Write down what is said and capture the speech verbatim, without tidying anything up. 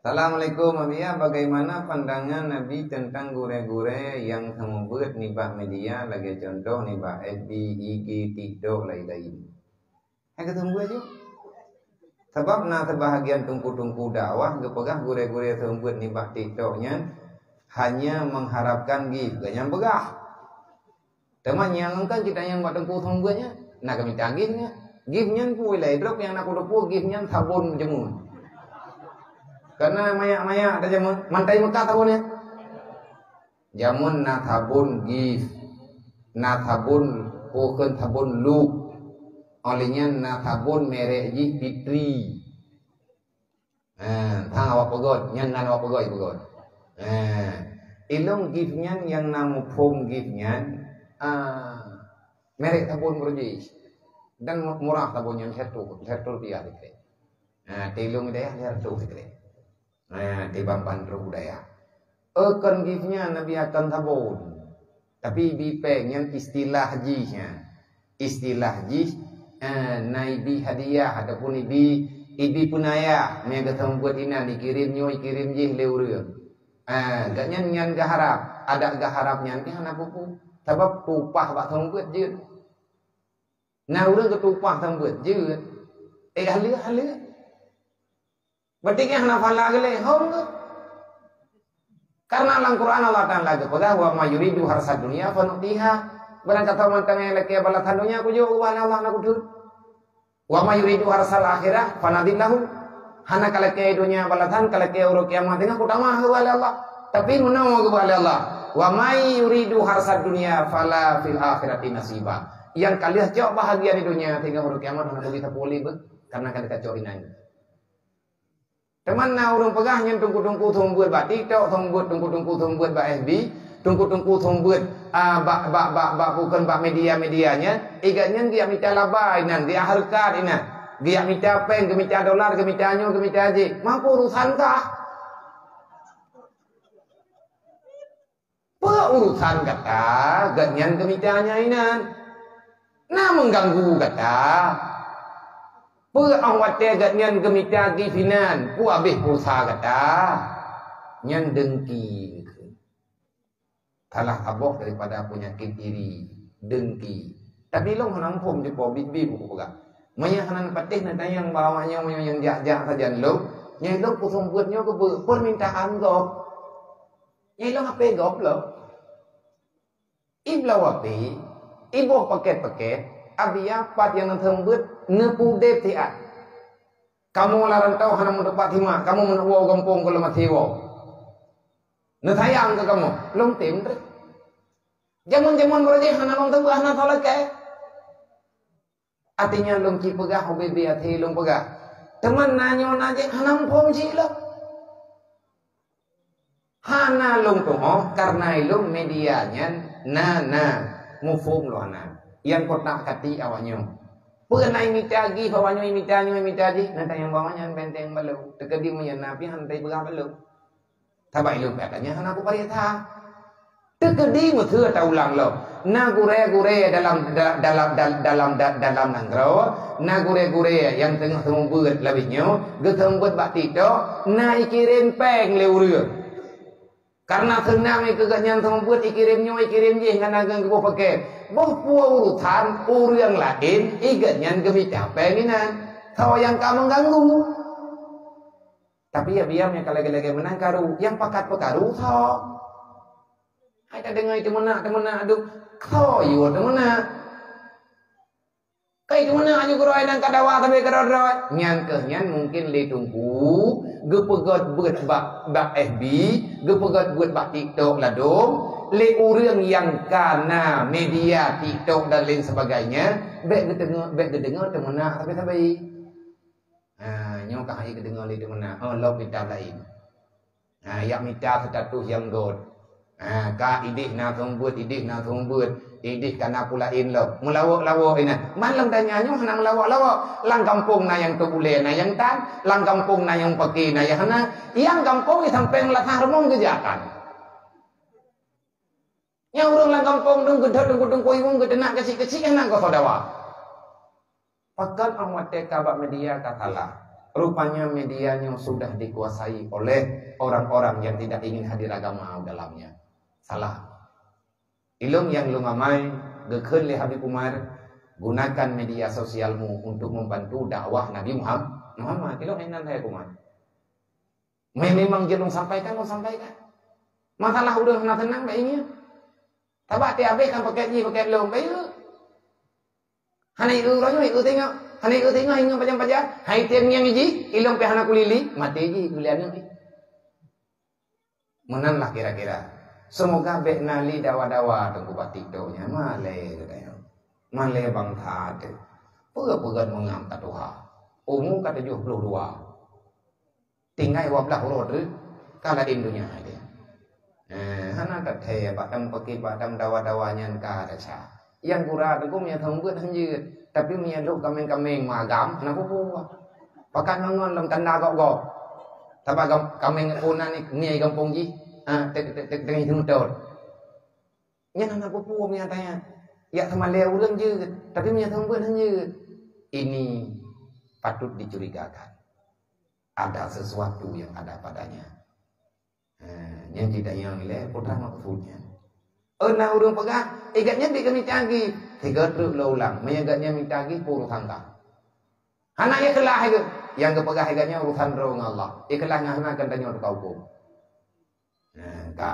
Assalamualaikum, Abiya. Bagaimana pandangan Abi tentang gurée-gurée nyang seumeubeuet nibak media, lagée contoh nibak F B, I G, TikTok, lain-lain? Hai ka seumeubeuet ju. Sabab na seubahagian teungku-teungku dakwah geupeugah gurée-gurée seumeubeuet nibak TikTok nyan hanya mengharapkan gift, geuh nyan peugah. Teuma nyang kan kita nyang bak teungku seumeubeuet nyan, na kami tagih nyan. Gift nyan pui lé, droe nyang na kuteupeu gift nyan sabon jeumun. Karena mayak-mayak dah jeumun, mantai Mekah sabon nyan. Jameun na sabon gift, na sabon, peue kheun, sabon Lux. Óh lheueh nyan na sabon merek jih Fitri. Ha, hang awak peugöt, nyan nan awak peugöt, peugöt. Ha, ilong gift nyan nyang na muphom gift nyan, ah, merek sabon Burjis. Dan mu-, murah sabon nyan, satu, satu rupiah sikrék. Ha, tilong deh, satu sikrék. Ha, tibang bandru budaya. Eukon gift nyan Nabi akan sabon. Tapi ibi péng nyan istilah jih nyan. Istilah jih, eh, na ibi hadiah ataupun ibi, ibi peunayah. Meunyoe geuteumeubuet inan, ikirém nyoe, ikirém jih lé ureuëng. Eh, gobnyan nyan geuharab. Adak geuharab nyan kan hana peue-peue. Sabab tupah bak teumeubuet jeuet. Na ureuëng geutupah teumeubuet jeuet. Eh, haleuek-haleuek. Berarti kan hana pahala geulée hom tu. Karena lam Quran Allah Taala geupeugah, "Wa may yuridu harsad dunya fanu'tiha." Barang kata mantong nyang lakée balasan donya, kujok ubak Allah na kudut. "Wa may yuridu harsal akhirah fanadillahu." Hana kalakée donya balasan, kalakée uroe kiamat teungoh kutamah ubak Allah. Tapi meunoe ubak Allah. "Wa may yuridu harsad dunya fala fil akhirati nasiba." Yang kalian cok bahagia di dunia, teungoh uroe kiamat hana boleh tapulih beh, karena kan dikacok inan. Teuma na ureuëng peugah nyan teungku-teungku seumeubeuet bak TikTok, seumeubeuet teungku-teungku seumeubeuet bak F B, teungku-teungku seumeubeuet, ah, bak, bak, bak, bak, bukan bak media-media nyan, igat nyan geujak mita laba inan, geujak hareukat inan, geujak mita péng, geumita dolar, geumita nyoe, geumita jih. Mangko urusan kah? Peue urusan gata, gobnyan geumita nyan inan? Na mengganggu gata? Peue óh watée gobnyan geumita gift inan, peue habéh pulsa gata? Nyan dengki. Salah saboh daripada penyakit iri, dengki. Tapi lôn hana muphom dipo bit-bit buku peugah. Meunyoe hana patéh neutanyong bahwa nyoe, nyoe nyang jak-jak sajan lôn, nyoe lôn kuseumeubeuet nyoe keubeue permintaan gob. Nyoe lôn hapé gob lom. Ibloe api, iboh paket-paket, abiya pat nyang neuseumeubeuet neupudeb siat. Kamoe lam rantau hana meutupat simak, kamoe meuneuk woe gampông keu leumaséh woe. Neusayang keu kamoe, lôn tem treb. Jameun-jameun beurajih hana lôn teupeue hana soe lakée. Artinya lôn ci peugah ubé-bé até lôn peugah. Teuma na nyoe na jih hana muphom cit lom. Hana lôn tuoh karena ilong media nyan na, na muphom lôn hana. Nyang kotak kati awak nyoe. Peue na imita jih, awak nyoe imita nyoe, imita jih, na tanyong bak awak nyan benteng balong. Teukeudi meunyoe na pih hana teupeugah balong. Sabab ilong pih katanya hana kuparéksa. Teukeudi meuseu taulang lom. Na gurée-gurée dalam, da-, dalam, dal-, dalam, da-, dalam nanggroe, na gurée-gurée nyang teungoh seumeubeuet leubeh nyoe, geuseumeubeuet bak TikTok, na ikirém péng lé ureuëng. Karena seunang keu gobnyan seumeubeuet ikirém nyoe, ikirém jih ngon ageueng geuboh paket. Boh peue urusan ureuëng laén, i gobnyan geumita péng inan. Soe nyang ka mengganggu? Tapi ya biar nyang ka lagée-lagée meunan karu, nyang pakat peukaru soe? Hai tadeungoe teumeunak-teumeunak duek, soe yue teumeunak? Kai teumeunak aju keudroe nyang ka dawa sabe keudroe-droe. Nyan keuh nyan mungkin lé teungku geupeugét beuet bak, bak F B, geupeugét beuet bak TikTok ladôm, lé ureuëng nyang ka na media TikTok dan lain sebagainya, bék geuteungoe, bék geudeungoe teumeunak sabe-sabe. Ha, nyoe ka hai geudeungoe lé teumeunak. Oh, lom kitab laén. Ha, yak mita status nyang gét. Ha, ka idéh na seumeubeuet, idéh na seumeubeuet, idéh ka na peue laén lom. Meulawok-lawok inan. Man lom danya nyoe hana meulawok-lawok. Lam gampông na nyang teuh ulée, na nyang tan. Lam gampông na nyang pake, na nyang hana. Nyang gampông di sampéng lasah rumoh geujakan. Nyang ureuëng lam gampông dong geudhôt dong kudong kuiwong geuteunak keuchik-keuchik hana geuh saudara. Pakon óh watée ka bak media ka salah. Rupanya media nyoe sudah dikuasai oleh orang-orang yang tidak ingin hadir agama dalamnya. Salah. Ilong nyang lôn amai, geukheun lé Habib Umar, gunakan media sosialmu untuk membantu dakwah Nabi Muham-, Muhammad. Ilong inan hai Umar. Memang jeuet lôn sampaikan, lôn sampaikan. Masalah ureuëng hana seunang, baik nyan. Sabab tiap habéh kan pakai jih, pakai lôn, baik. Hana ieu uroe nyoe, ieu teungoh. Hana ieu teungoh, ingat pajan-pajan. Hai tieng nyang jih, ilong pih hana kulili, maté jih, kuliah nyoe. Meunan lah kira-kira. Semoga bék na lé dawa-dawa teungku batik tu nyan. Malée geutanyoe. Malée bangsa teuh. Peue-peue meungam ka tuha. Umu ka tujoh ploh dua. Tinggai dua blaih uroe treuk ka laén donya hai dia. Eh, hana tathée bak dam pakit, bak dam dawa-dawa nyan ka desya. Nyang gura teungku meunyo thon beuet hanjeuet, tapi meunyo lhok kaméng-kaméng magam hana peue-peue. Pakat ngon-ngon lom tanda gok-gok. Sabab gam-, kaméng peue nan ni, ni gampông jih, ha, tek-, tek-, tek-, teungoh jimeutot. Nyan hana peue-peue meunyo tanya. Yak seumalée ureuëng jeuet, tapi meunyo thon beuet hanjeuet. Ini patut dicurigakan. Ada sesuatu yang ada padanya. Ha, nyan cit nyang ilée putra maksudnya. Oh, na ureuëng peugah, "Eh, gobnyan bit keu mita agi." Tiga treuk lôn ulang, meunyo gobnyan mita agi, peue urusan kah? Hana ikhlas lagée. Nyang geupeugah lagée nyan urusan droe ngon Allah. Ikhlas ngon hana kan tanyoe teuka huköm. Nah, ka.